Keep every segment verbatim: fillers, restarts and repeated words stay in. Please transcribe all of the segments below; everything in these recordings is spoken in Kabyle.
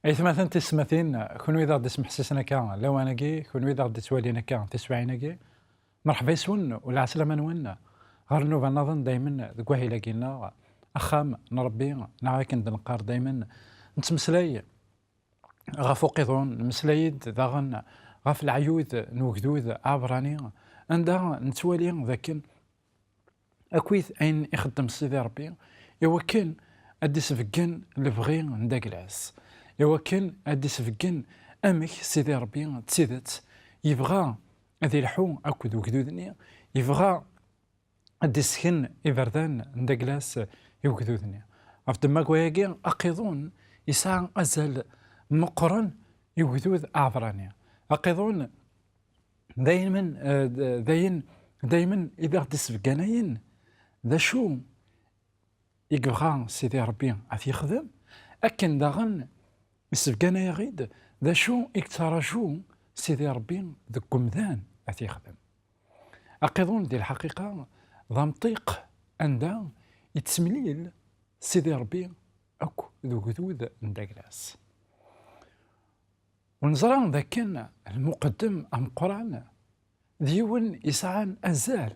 Aytmaten, tisetmatin, kunwi d aɣ-d-ismeḥsisen akka lawan-agi, kunwi d aɣ-d-ittwalin akka tiswiɛin-agi, merḥba yes-wen u lɛeslama-nwen ɣer nnuba-nniḍen daymen deg wahil-agi-nneɣ, Axxam n Ṛebbi, neɣ akken d-neqqar daymen, nettmeslay ɣef uqiḍun, nemmeslay-d daɣen ɣef leɛyud n ugdud aɛebṛani, anda nettwali dakken akkit ayen ixeddem Sidi Ṛebbi i wakken ad d-isbeggen lebɣi n dagla-s, i wakken ad d-isbeggen amek Sidi Ṛebbi d tidet yebɣa ad ilḥu akked ugdud-nni, yebɣa ad d-isken iberdan n dagla-s i ugdud-nni. Ɣef ddemma n wayagi, aqiḍun yesɛa azal meqqren i ugdud aɛebṛani. Aqiḍun daymen, eh, d-, dayen, daymen i d aɣ-d-isbeganayen d acu i yebɣa Sidi Ṛebbi ad t-yexdem, akken daɣen isbeganayeɣ-id d acu i yettraǧu Sidi Ṛebbi deg umdan ad t-yexdem. Aqiḍun, di lḥaqiqa, d amṭiq anda yettemlil Sidi Ṛebbi akk d ugdud n dagla-s. U neẓra dakken lmuqeddem ameqqran d yiwen yesɛan azal,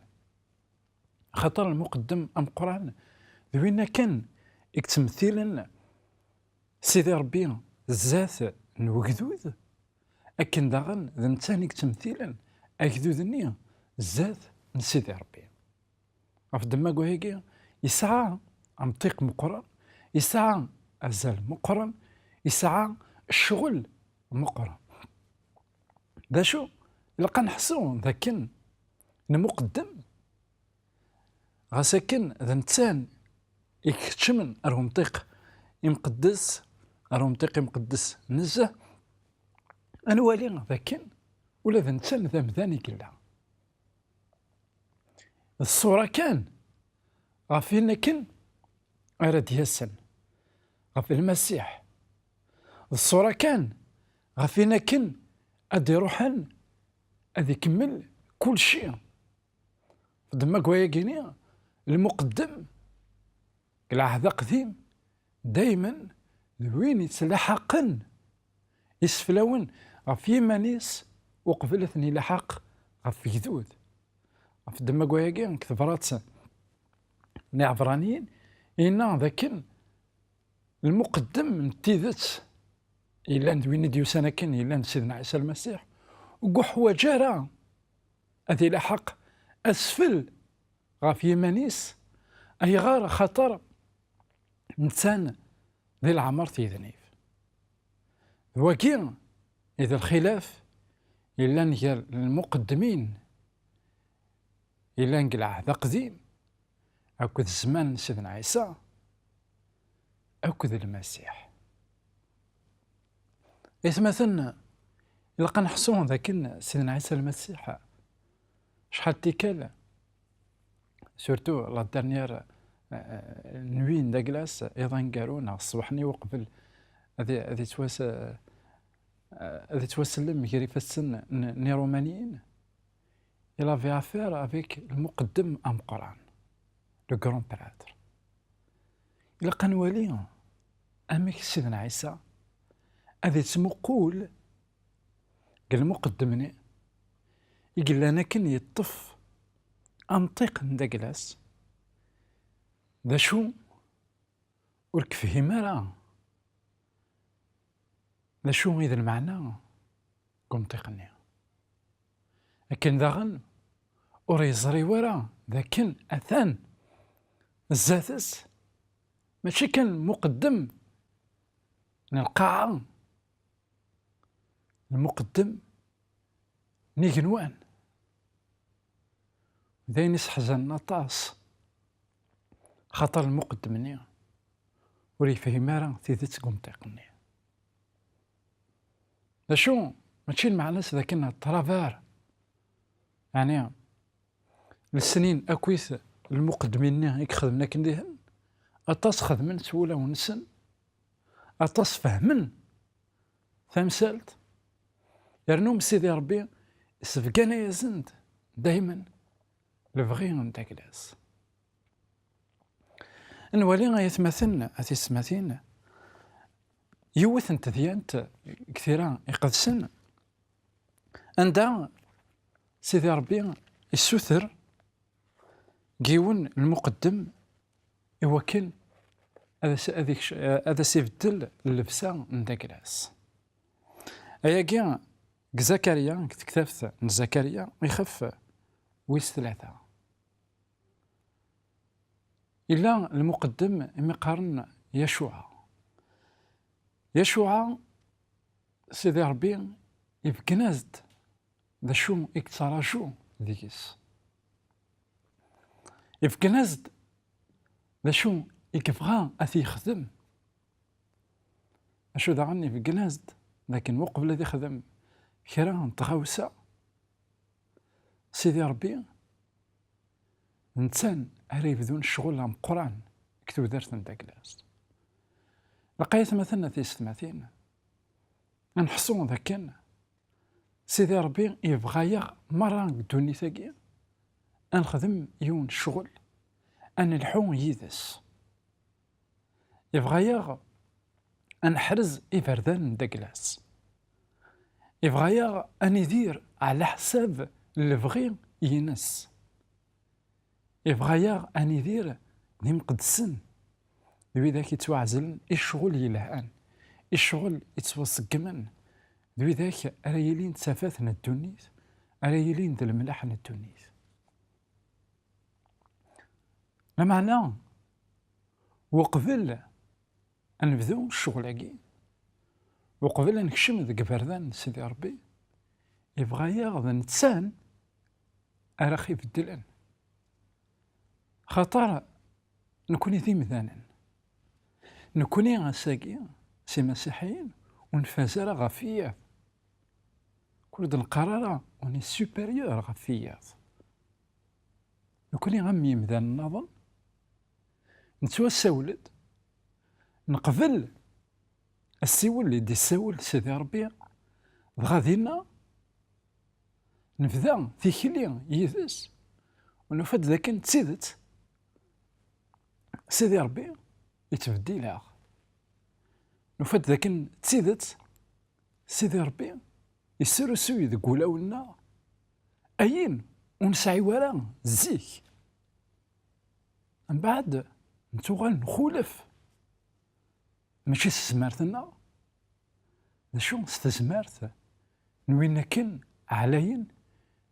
axaṭer lmuqeddem ameqqran d win akken i yettmettilen Sidi Ṛebbi zdat n wegdud, akken daɣen d netta i yettmettilen agdud-nni zdat n Sidi Ṛebbi. Ɣef ddemma n wayagi, yesɛa amṭiq meqqren, yesɛa azal meqqren, yesɛa ccɣel meqqren. D acu? Ilaq ad neḥṣu d akken lmuqeddem, ɣas akken d netta i ikeččmen ar umṭiq imqeddes, ar umṭiq imqeddes nezzeh, ad nwali d akken ula d netta d amdan i yella. D ṣṣura kan ɣef win akken ara d-yasen, ɣef Lmasiḥ. D ṣṣura kan ɣef win akken ad d-iruḥen ad ikemmel kulci. Ddemma n wayagi-ni, lmuqeddem deg Lɛehd Aqdim, daymen d win yettlaḥaqen iseflawen ɣef yiman-is uqbel ad ten-ilaḥaq ɣef wegdud. Ɣef ddemma n wayagi, deg tebrat n Iɛebṛaniyen, yenna d akken lmuqeddem n tidet yellan d win i d-yusan akken, yellan d Sidna Ɛisa Lmasiḥ, ur yuḥwaǧ ara ad ilaḥeq asfel ɣef yiman-is. Ayɣer? Axaṭer netta di leɛmer tidnib. D wagi i d lxilaf yellan gar lmuqeddmin yellan deg Lɛehd Aqdim akked zzman n Sidna Ɛisa akked Lmasiḥ. Aytmaten, ilaq ad neḥṣu d akken Sidna Ɛisa Lmasiḥ, acḥal n tikkal, surtout la dernière, euh, nuit n daglas, iḍ aneggaru neɣ ṣṣbeḥ-nni uqbel ad i-, ad yettwas-, euh, ad yettwasellem gar ifassen n, n Irumaniyen, il avait affaire avec lmuqeddem ameqqran, le grand prêtre. Ilaq ad nwali amek Sidna Ɛisa ad yettmuqul deg lmuqeddem-nni i yellan akken yeṭṭef amṭiq n daglas, d acu ur yefhim ara, d acu i d lmeɛna deg umṭiq-nni. Akken daɣen ur yeẓri wara d akken atan zdat-s, mačči kan lmuqeddem n lqaɛa, lmuqeddem n igenwan. D ayen iseḥzanen aṭas, xaṭer lmuqeddem-nni ur yefhim ara tidet deg umṭiq-nni. D acu? Mačči lmeɛna-s d akken à travers, yeɛni, lesnin akkit lmuqeddmin-nni i ixedmen akken dihen, aṭas xedmen s wulawen-nsen, aṭas fehmen tamsalt, yernu Sidi Ṛebbi isbeggan-asen-d daymen lebɣi n daglas. Nwali aytmaten, a tisetmatin, yiwet n tedyant deg tira iqedsen, anda Sidi Ṛebbi issuter deg yiwen lmuqeddem i wakken ad as, ad ikc-, ad as-ibeddel llebsa n dagla-s. Ayagi deg Zakarya, deg tektabt n Zakarya, ixef wis tlata. Yella lmuqeddem imi qqaren Yacuɛa. Yacuɛa, Sidi Ṛebbi ibeggen-as-d d acu i yettraǧu deg-s. Ibeggen-as-d d acu i yebɣa ad t-yexdem. Acu daɣen ibeggen-as-d d akken uqbel ad ixdem kra n tɣawsa, Sidi Ṛebbi netta ara yebdun ccɣel ameqqran deg tudert n dagla-s. Lqayt ma tenna tiyessetmatin, ad neḥṣu d akken Sidi Ṛebbi yebɣa-yaɣ merra deg ddunit-agi ad nexdem yiwen ccɣel, ad nelḥu yid-s. Yebɣa-yaɣ ad neḥrez iberdan n dagla-s. Yebɣa-yaɣ ad nidir ɛla ḥsab n lebɣi-ines. Yebɣa-yaɣ ad nidir d imqeddsen, d widak yettwaɛezlen i ccɣel yelhan, i ccɣel yettwaṣeggmen, d widak ara yilin d tafat n ddunit, ara yilin d lemleḥ n ddunit. Lameɛna, uqbel ad nebdu ccɣel-agi, uqbel ad nekcem deg iberdan n Sidi Ṛebbi, yebɣa-yaɣ d nettan ara ɣ-ibeddlen. Xaṭer nekni d imdanen. Nekni ass-agi, s imasiḥiyen, ur nfaz ara ɣef wiyaḍ. Ur d-neqqar ara on est supérieur ɣef wiyaḍ. Nekni am yimdanen nniḍen, nettwassawel-d, neqbel assiwel i d-issawel Sidi Ṛebbi, dɣa dinna nebda tikli yid-s, u nufa-d d akken d tidet Sidi Ṛebbi yettbeddil-aɣ. Nufa-d d akken d tidet Sidi Ṛebbi yesrusuy deg wulawen-nneɣ ayen ur nesɛi ara zik. Mbeɛd nettuɣal nxulef, mačči s tezmert-nneɣ, d acu s tezmert n win akken ɛlayen,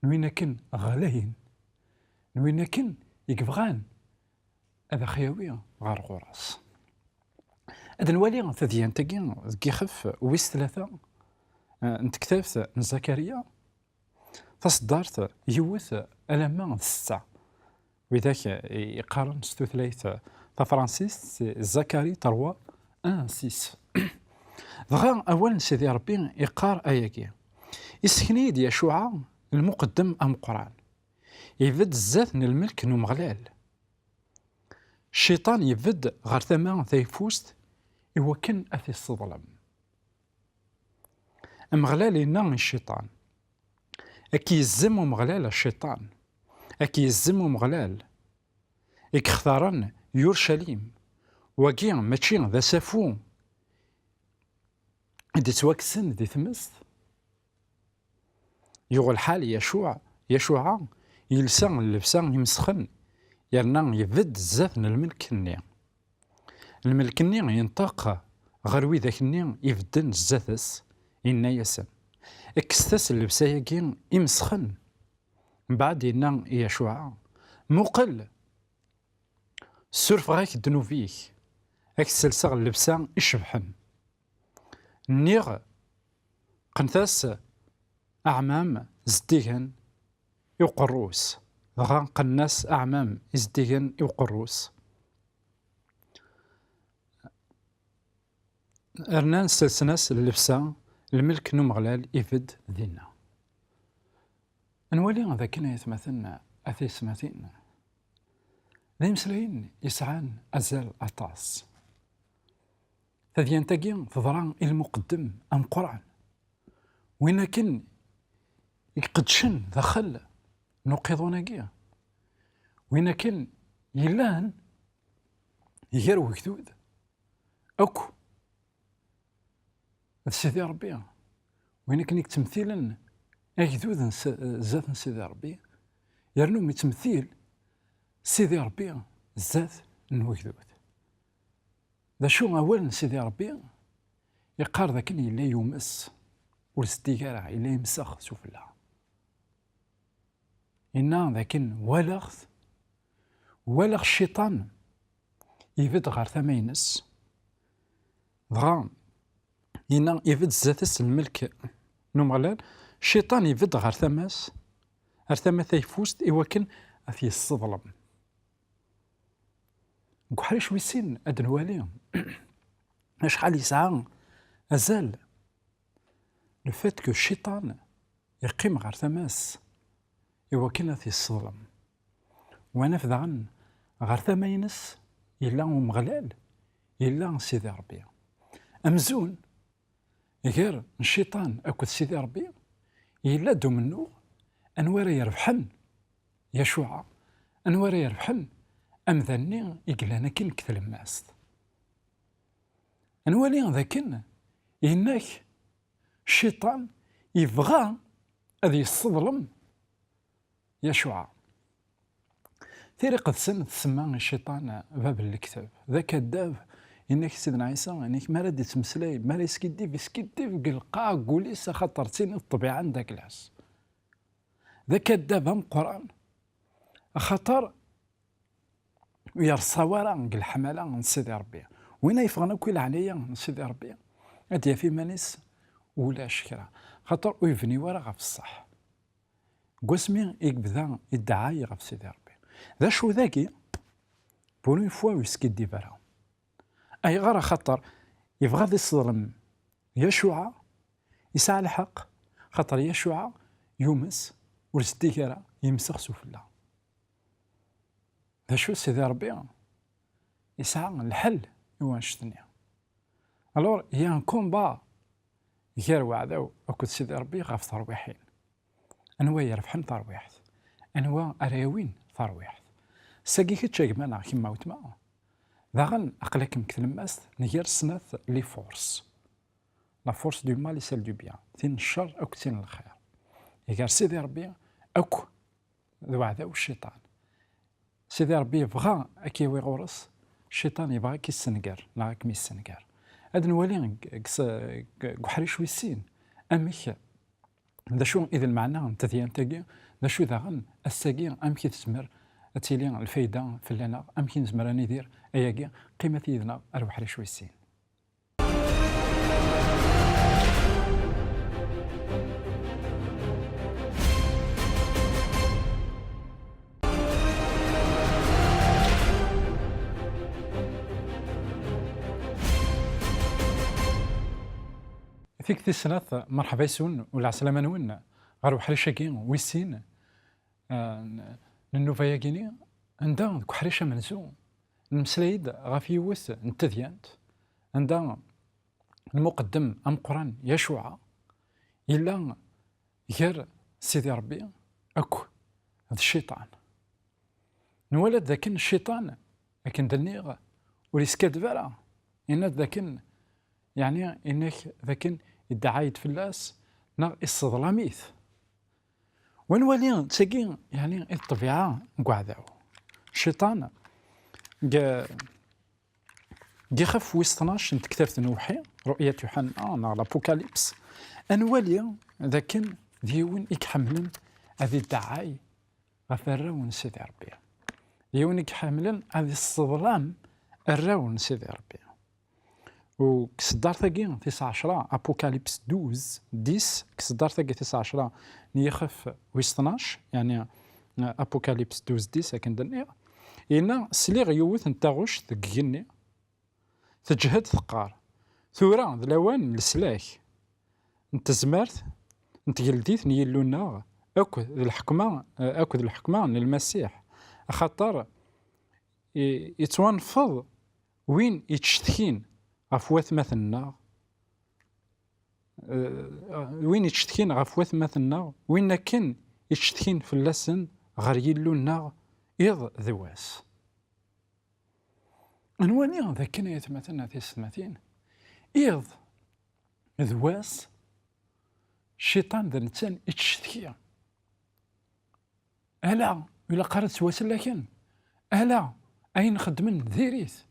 n win akken ɣlayen, n win akken i yebɣan ad aɣ-yawi ɣer ɣur-s. Ad nwali tadyant-agi deg yixef wis tlata, eh, n tektabt n Zakariya, taṣeddart yiwet alamma d setta. Widak i yeqqaren s tutlayt tafransist, c'est Zacharie trois, un, six. Dɣa awal n Sidi Ṛebbi iqqar ayagi: Isken-iyi-d Yacuɛa lmuqeddem ameqqran, ibedd zdat n lmelk n Umeɣlal. Cciṭan ibedd ɣer tama tayeffust i wakken ad t-isseḍlem. Ameɣlal yenna i Cciṭan: Ad k-yezzem Umeɣlal a Cciṭan, ad k-yezzem Umeɣlal i yextaren Yurcalim. Wagi mačči d asafu i d-ittwakksen di tmest? Yuɣ lḥal Yacuɛ, Yacuɛa yelsa llebsa imesxen, yerna ibedd zdat n lmelk-nni. Lmelk-nni yenṭeq ɣer widak-nni ibedden zdat-s, yenna-yasen: Kkset-as llebsa-agi imesxen. Mbeɛd yenna i Yacuɛa: Muqel, ssurfeɣ-ak ddnub-ik, ad k-sselseɣ llebsa icebḥen. Nniɣ: Qqnet-as aɛmam zeddigen i uqerru-s. Dɣa qqnen-as aɛmam izeddigen i uqerru-s. Rnan sselsen-as llebsa, lmelk n Umeɣlal ibedd dinna. Ad nwali d akken, ay atmaten, a tiyessetmatin, d imeslayen yesɛan azal aṭas. Tadyant-agi teḍra i lmuqeddem ameqqran, win akken i iqeddcen daxel n uqiḍun-agi, win akken yellan gar ugdud akk d Sidi Ṛebbi. Win akken i yettmettilen agdud n s-, zdat n Sidi Ṛebbi, yernu mi yettmettil Sidi Ṛebbi zdat n wegdud. D acu awal n Sidi Ṛebbi? Yeqqar dakken yella yumes, ur zeddig ara, yella yemsex sufella. Inna dakken walaɣ-t, walaɣ cciṭan ibedd ɣer tama-ines, dɣa inna ibedd zdat-s lmelk n Umeɣlal, cciṭan ibedd ɣer tama-s, ar tama tayeffust, iwakken ad t-yesseḍlem. Deg uḥric wis sin ad nwali acḥal yesɛa azal le fait que cciṭan yeqqim ɣer tama-s iwakken ad t-yesseḍlem. Wa naf daɣen ɣer tama-ines yella Umeɣlal, yella Sidi Ṛebbi. Amzun gar n cciṭan akked Sidi Ṛebbi yella-d umennuɣ, anwa ara irebḥen Yacuɛa, anwa ara irebḥen amdan-nni i yellan akken deg tlemmast. Ad nwali dakken yenna-k cciṭan yebɣa ad yesseḍlem Yacuɛa. Tira iqedsen tsemma i cciṭan bab n lekdeb. D akaddab, yenna-k Sidna Ɛisa, yenna-k mi ara d-yettmeslay, mi ara yeskiddib, yeskiddib deg lqaɛ n wul-is, axaṭer d tin i d ṭṭbiɛa n Daglas. D akaddab ameqqran, axaṭer ur yerṣa wara deg leḥmala n Sidi Ṛebbi. Win ay yeffɣen akk i leɛnaya n Sidi Ṛebbi, ad d-yaf iman-is ulac kra, axaṭer ur yebni wara ɣef ṣṣeḥ. Deg wasmi i yebda idɛay ɣef Sidi Ṛebbi. D acu dagi? Pour une fois ur yeskiddib ara. Ayɣer? Axaṭer yebɣa ad iseḍlem Yacuɛa, yesɛa lḥeqq, xaṭer Yacuɛa yumes, ur zeddig ara, yemsex sufella. D acu, Sidi Ṛebbi yesɛa lḥel i wanect-nni. Alors, il y a un combat gar weɛdaw akked Sidi Ṛebbi ɣef terwiḥin. Anwa irebḥen tarwiḥt? Anwa ara yawin tarwiḥt? Sagi kečč a gma neɣ kemm a wetma, daɣen aql-akem deg tlemmast n gar snat les forces. La force du mal et celle du bien. Tin n ccer akked tin n lxir. Gar Sidi Ṛebbi akk d weɛdaw cciṭan. Sidi Ṛebbi yebɣa ad k-yawi ɣur-s, cciṭan yebɣa ad k-issenger neɣ ad kem-issenger. Ad nwali deg, deg s-, deg, deg uḥric wis sin amek, d acu i d lmeɛna n tedyant-agi, d acu daɣen ass-agi amek i tezmer ad tili lfayda fell-aneɣ, amek i nezmer ad nidir ayagi. Qqimet yid-neɣ ar uḥric wis sin. Tikti snat, merḥba yes-wen u lɛeslama-nwen ɣer uḥric-agi wis sin, eh, n, n nnuba-yagi-ni, anda deg uḥric amenzu nmeslay-d ɣef yiwet n tedyant, anda lmuqeddem ameqqran Yacuɛa yella gar Sidi Ṛebbi akk d cciṭan. Nwala-d dakken cciṭan, akken d-nniɣ, ur yeskaddeb ara. Yenna-d dakken, yeɛni, yenna-k dakken idɛa-d fell-as neɣ isseḍlam-it. Wa nwali d tagi, yeɛni, i d ṭṭbiɛa n uɛdaw. Cciṭan, deg, deg ixef wis tnac n tektabt n Uwḥi, Ru'yat Yuḥenna neɣ l'Apocalypse, ad nwali dakken d yiwen i iḥemmlen ad idɛay ɣef arraw n Sidi Ṛebbi. D yiwen i iḥemmlen ad isseḍlam arraw n Sidi Ṛebbi. U deg tseddart-agi tis ɛecra, Apocalypse douze dix, deg tseddart-agi tis ɛecra n yixef wis tnac, yeɛni, eh, Apocalypse douze dix, akken d-nniɣ, yenna: "Sliɣ yiwet n taɣect deg igenni, teǧhed teqqar: Tura d lawan n leslak, n tezmert, n tgeldit n Yillu-nneɣ, akked lḥekma, eh, akked lḥekma n Lmasiḥ, axaṭer i, yettwanfeḍ win ittcetkin ɣef watmaten-nneɣ, eh, win ittcetkin ɣef watmaten-nneɣ, win akken ittcetkin fell-asen ɣer Yillu-nneɣ iḍ d wass." Ad nwali dakken, ay atmaten, a tisetmatin, iḍ d wass, cciṭan d netta i ttcetki. Ala, ilaq ara ttwasellaken. Ala, ayen xeddmen diri-t.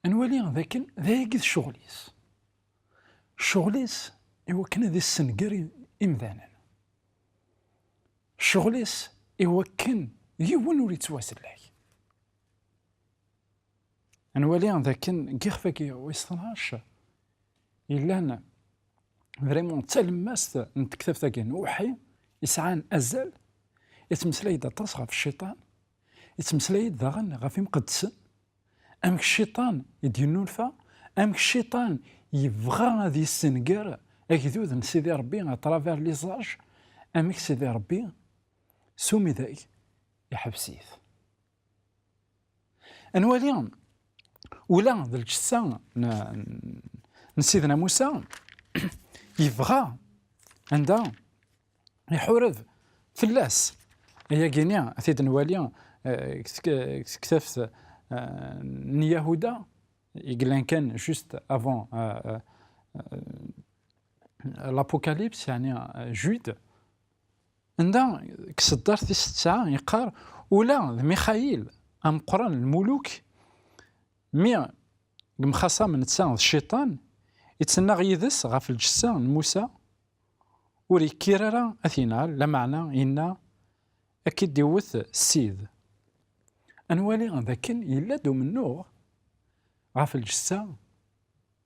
Ad nwali d akken d ayagi d ccɣel-is. Ccɣel-is i wakken ad issenger i-, imdanen. Ccɣel-is i wakken yiwen ur yettwasellak. Ad nwali d akken deg yixef-agi wis tnac yellan vraiment d talemmast n tektabt-agi n uweḥḥi, yesɛan azal, yettmeslay-d aṭas ɣef cciṭan, yettmeslay-d daɣen ɣef imqeddsen, amek cciṭan i d-yennulfa, amek cciṭan yebɣa ad yessenger agdud n Sidi Ṛebbi à travers les âges, amek Sidi Ṛebbi s umidag iḥbes-it. Ad nwali ula d lǧessa n, n Sidna Musa yebɣa anda iḥureb fell-as. Ayagi-ni ad t-id-nwali, eh, deg tek-, deg tektabt, eh, n Yahuda, i yellan kan juste avant, eh, eh, eh, l'Apocalypse, yeɛni, eh, Jude. Anda deg tseddart tis tesɛa yeqqar: "Ula d Mixayil, ameqqran n lmuluk, mi yemxaṣam netta d cciṭan, ittennaɣ yid-s ɣef lǧessa n Musa, ur yekkir ara ad t-yenɛel, lameɛna yenna: 'Ad k-id-iwwet Ssid.'" Ad nwali d akken yella-d umennuɣ ɣef lǧessa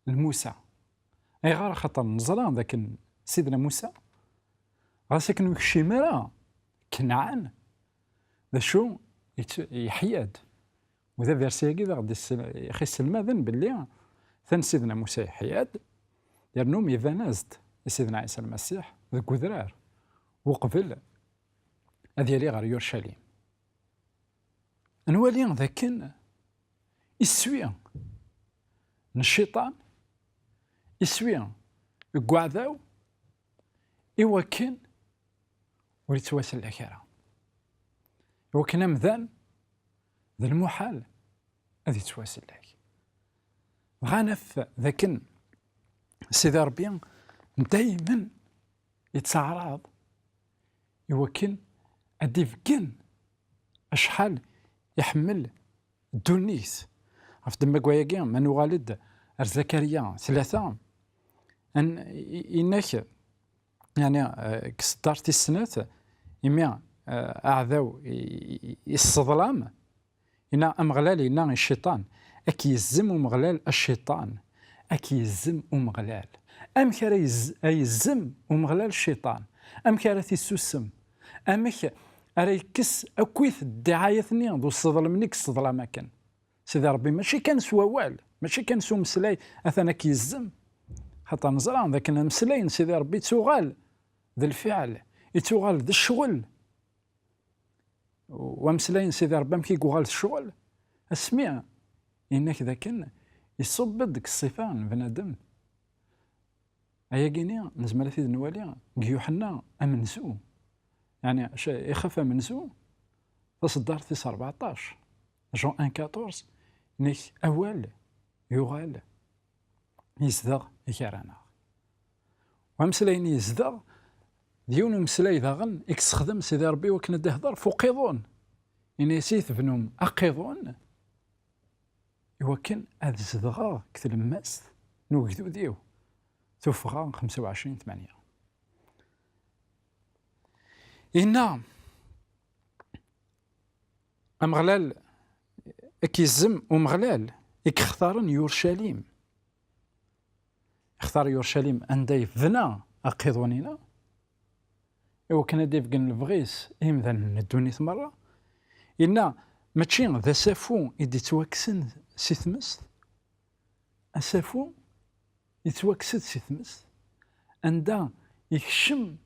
n Musa. Ayɣer? Axaṭer neẓra d akken Sidna Musa, ɣas akken ur yekcim ara Kenɛan, d acu, yett-, yeḥya-d. U d aversi-agi i aɣ-d-issel-, i ɣ-isselmaden belli atan Sidna Musa yeḥya-d, yernu iban-as-d i Sidna Ɛisa Lmasiḥ deg udrar, uqbel ad yali ɣer Yurcalim. Ad nwali d akken iswi n cciṭan, iswi n uɛdaw, i wakken ur yettwasellak ara. I wakken amdan d lmuḥal ad yettwasellak. Dɣa naf d akken Sidi Ṛebbi daymen yettɛaraḍ i wakken ad d-ibeggen acḥal iḥemmel ddunit. Ɣef ddemma n wayagi, ma nuɣal-d ar Zakariya tlata, an-, i-, inak, yeɛni, eh, deg tseddart tis snat, imi, eh, aɛdaw i, i, i yesseḍlam, yenna Ameɣlal, yenna i cciṭan: "Ad k-yezzem Umeɣlal a cciṭan, ad k-yezzem Umeɣlal." Amek ara yezz-, ay yezzem Umeɣlal cciṭan? Amek ara t-issusem? Amek ara yekkes akkit ddiɛayat-nni d useḍlem-nni i yesseḍlam akken? Sidi Ṛebbi mačči kan s wawal, mačči kan s umeslay, atan ad k-yezzem. Xaṭer neẓra d akken ameslay n Sidi Ṛebbi ittuɣal d lfiɛl, ittuɣal d ccɣel. Wameslay n Sidi Ṛebbi amek i yuɣal d ccɣel? Asmi yenna-k d akken iṣubb-d deg ṣṣifa n bnadem. Ayagi-ni nezmer ad t-id-nwali deg Yuḥenna amenzu. Yeɛni, c-, ixef amenzu, taṣeddart tis rbeɛṭac, Jean un quatorze, yenna-k awal yuɣal yezdeɣ gar-aneɣ. Wameslay-nni yezdeɣ, d yiwen umeslay daɣen i yessexdem Sidi Ṛebbi wakken ad d-ihder f uqiḍun. Ini-as i tebnum aqiḍun i wakken ad zedɣeɣ deg tlemmast n ugdud-iw. Tuffɣa xemsa u ɛecrin tmanya. Inna Ameɣlal, ad k-yezzem Umeɣlal i yextaren Yurcalim. Ixtar Yurcalim anda yebna aqiḍun-ina, i wakken ad d-ibeggen lebɣi-s i yimdanen n ddunit merra. Inna mačči d asafu i d-ittwakksen si tmest, asafu yettwakkes-d si tmest, anda yekcem,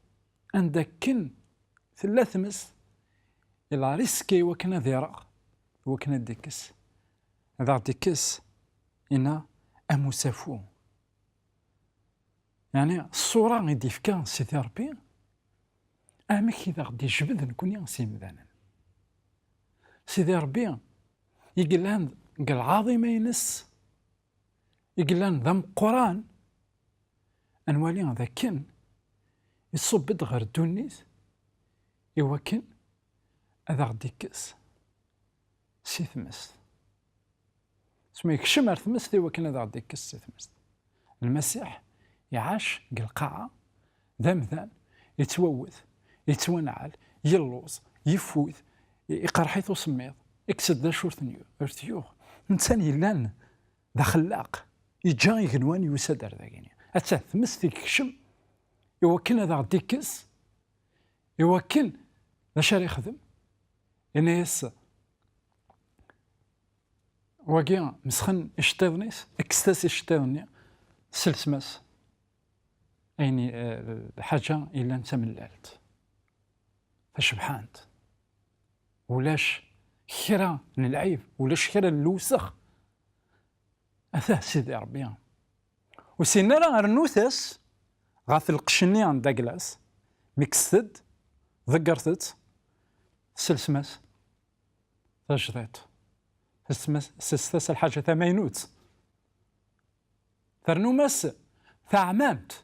anda akken tella tmest, il a risqué i wakken ad ireɣ, i wakken ad d-ikkes, ad aɣ-d-ikkes, inna am usafu. Yeɛni, ṣṣura i d-ifka Sidi Ṛebbi, amek i d aɣ-d-ijbed nekni s yimdanen. Sidi Ṛebbi, i yellan deg lɛaḍima-ines, i yellan d ameqqran, Ad nwali d akken iṣubb-d ɣer ddunit i wakken ad aɣ-d-ikkes si tmest. Asmi yekcem ar tmest i wakken ad aɣ-d-ikkes si tmest. Lmasiḥ iɛac deg lqaɛa, d amdan, yettwawet, yettwanɛel, yelluẓ, yeffud, i-, iqerḥ-it usemmiḍ, ikkes-d d acu ur ten-yu-, ur t-yuɣ. Netta yellan d axellaq, yeǧǧa igenwan, yusa-d ar dagini. Atta tmest i yekcem i wakken ad aɣ-d-ikkes, i wakken d acu ara yexdem? Yenna-yas wagi, mesxen iceṭṭiḍen-is, kkset-as iceṭṭiḍen-nni, selsem-as ayen i-, eh, lḥaǧa yellan d tamellalt, tacebḥant. Ulac kra n lɛib, ulac kra n lewsex. Atah Sidi Ṛebbi. Ur sin ara rnut-as ɣef lqecc-nni n Douglas, mi kkset-d, ḍeggret-tt, tselsem-as tajdiṭ. Tselsem-as, sselset-as lḥaǧa tamaynut. Ternum-as taɛmamt.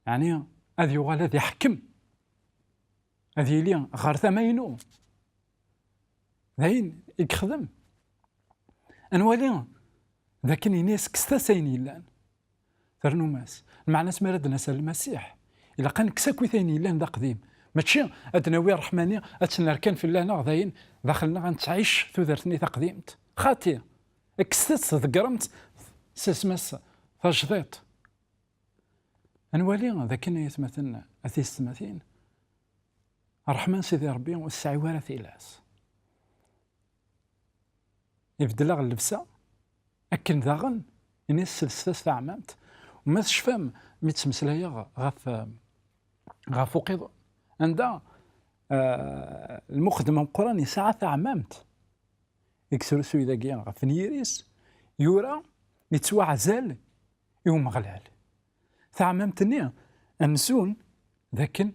Yeɛni ad yuɣal ad iḥekkem, ad yili ɣer tama-inu. D ayen i yexdem. Ad nwali d akken ini-as kkset-as ayen yellan. Ternum-as. Lmeɛna-s mi ara d-nas ar Lmasiḥ, ilaq ad nekkes akkit ayen yellan d aqdim. Mačči ad d-nawi ṛṛeḥma-nni, ad tt-nerr kan fell-aneɣ, d ayen daxel-nneɣ ad nettɛic tudert-nni taqdimt. Xaṭi, kkset-tt, ḍeggremt-tt, selsem-as tajdiṭ. Ad nwali d akken ay atmaten, a tiyessetmatin, ṛṛeḥma n Sidi Ṛebbi ur tesɛi ara tilas. Ibeddel-aɣ llebsa, akken daɣen ini-as sselset-as taɛmamt. U ma tecfam, mi ttmeslayeɣ ɣef, ɣef uqiḍun, anda, eh, lmuqeddem ameqqran yesɛa taɛmamt, i yesrusuy dagi ɣef nyir-is, yura yettwaɛzal i Umeɣlal. Taɛmamt-nni, amzun d akken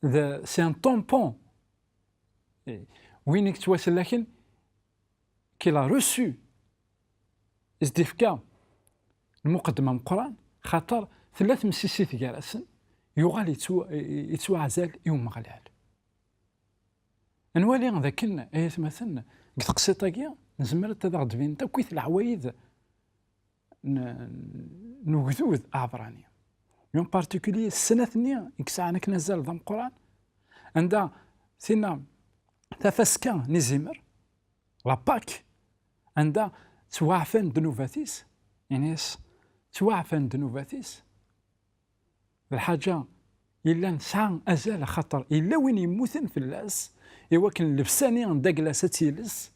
d, c'est un tampon. Win i yettwasellaken, qu'il a reçu, i s-d-ifka lmuqeddem ameqqran, xaṭer tella temsisit gar-asen, yuɣal yettwa-, yettwaɛzal i Umeɣlal. Ad nwali d akken, ay atmaten, deg teqsiṭ-agi, nezmer ad aɣ-d-binent akkit leɛwayed n, n ugdud aɛebṛani. En particulier, snat-nni i yesɛan akken azal d ameqqran, anda tinna tafaska n izimer, la Pâque, anda ttwaɛfan ddnubat-is, ini-as, ttwaɛfan ddnubat-is, d lḥaǧa yellan tesɛa azal, axaṭer yella win yemmuten fell-as, i wakken llebsa-nni n Douglas ad tt-yelles.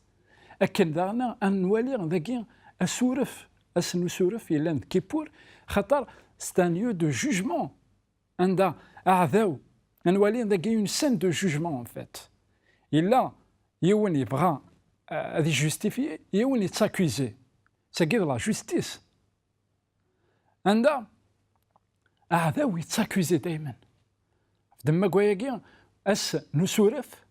Akken daɣen ad nwali dagi asuref, ass n usuref yellan d Kippour, xaṭer c'est un lieu de jugement, anda aɛdaw, ad nwali dagi une scène de jugement en fait. Yella yiwen yebɣa, euh, ad ijustifier, yiwen yettakuzi. Tagi d la justice. Anda aɛdaw yettakuzi daymen. Ɣef ddemma n wayagi, ass n usuref,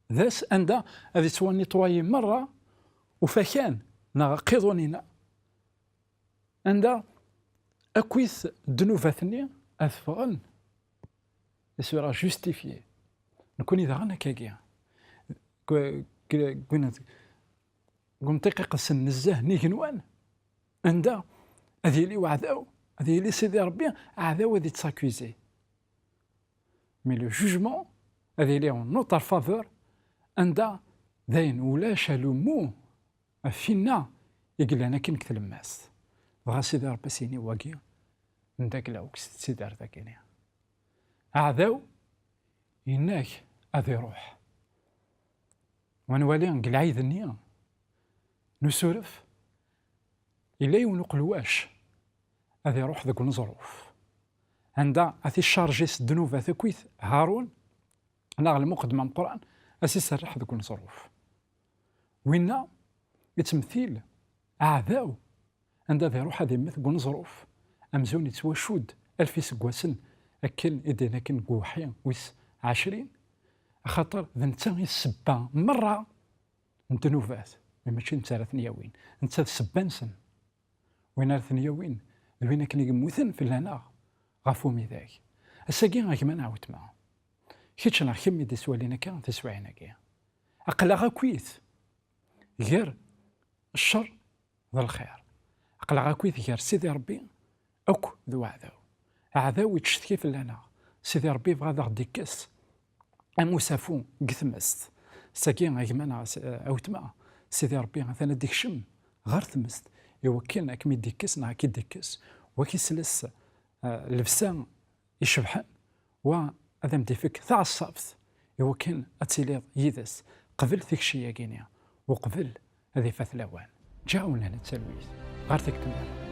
d ass anda ad yettwanitwayi merra ufakan neɣ aqiḍun-inna, anda akkit ddnubat-nni ad ffɣen. Et sera justifié. Nekkni daɣen akkagi. Gu-, gu-, gu-, gu umtiq iqedsen nezzeh n igenwan, anda ad yili uɛdaw, ad yili Sidi Ṛebbi, aɛdaw ad yettakuzi. Mais le jugement ad yili en notre faveur, anda dayen ulac alummu ɣef winna i yellan akken deg tlemmast. Dɣa Sidi Ṛebbi as-yini wagi n Douglas, kkset-tt-id ar dagini. Aɛdaw yenna-k ad iṛuḥ. Wa nwali deg lɛid-nni n usuref, yella yiwen uqelwac ad iṛuḥ deg uneẓruf, anda ad t-iccarji s ddnubat akkit Haṛun, neɣ lmuqeddem ameqqran, ad s-iserreḥ deg uneẓruf. Winna yettmetil aɛdaw, anda ad iṛuḥ ad immet deg uneẓruf, amzun yettwacudd alef iseggasen, akken i d-yenna akken deg uweḥḥi wis ɛecrin, axaṭer d netta i d ssebba merra n ddnubat, mačči netta ara ten-yawin, netta d ssebba-nsen. Win ara ten-yawin d win akken i yemmuten fell-aneɣ ɣef umidag. Ass-agi, a gma neɣ a weltma, kečč neɣ kemm i d-iswalin akka tiswiɛin-agi, aql-aɣ akkit gar ccer d lxir. Aql-aɣ akkit gar Sidi Ṛebbi akk d uɛdaw. Aɛdaw ittcetki fell-aneɣ. Sidi Ṛebbi yebɣa ad aɣ-d-ikkes am usafu deg tmest. Sagi, a gma neɣ a weltma, Sidi Ṛebbi atan ad d-ikcem ɣer tmest, iwakken ad kem-id-ikkes neɣ ad k-id-ikkes, wa k-isles, eh, llebsa icebḥen, wa ad am-d-ifek taɛeṣṣabt iwakken ad tiliḍ yid-s qbel tikci-agi-ni, uqbel ad ifat lawan. Ǧǧiɣ-awen lehna d talwit ɣer tikkelt-nniḍen.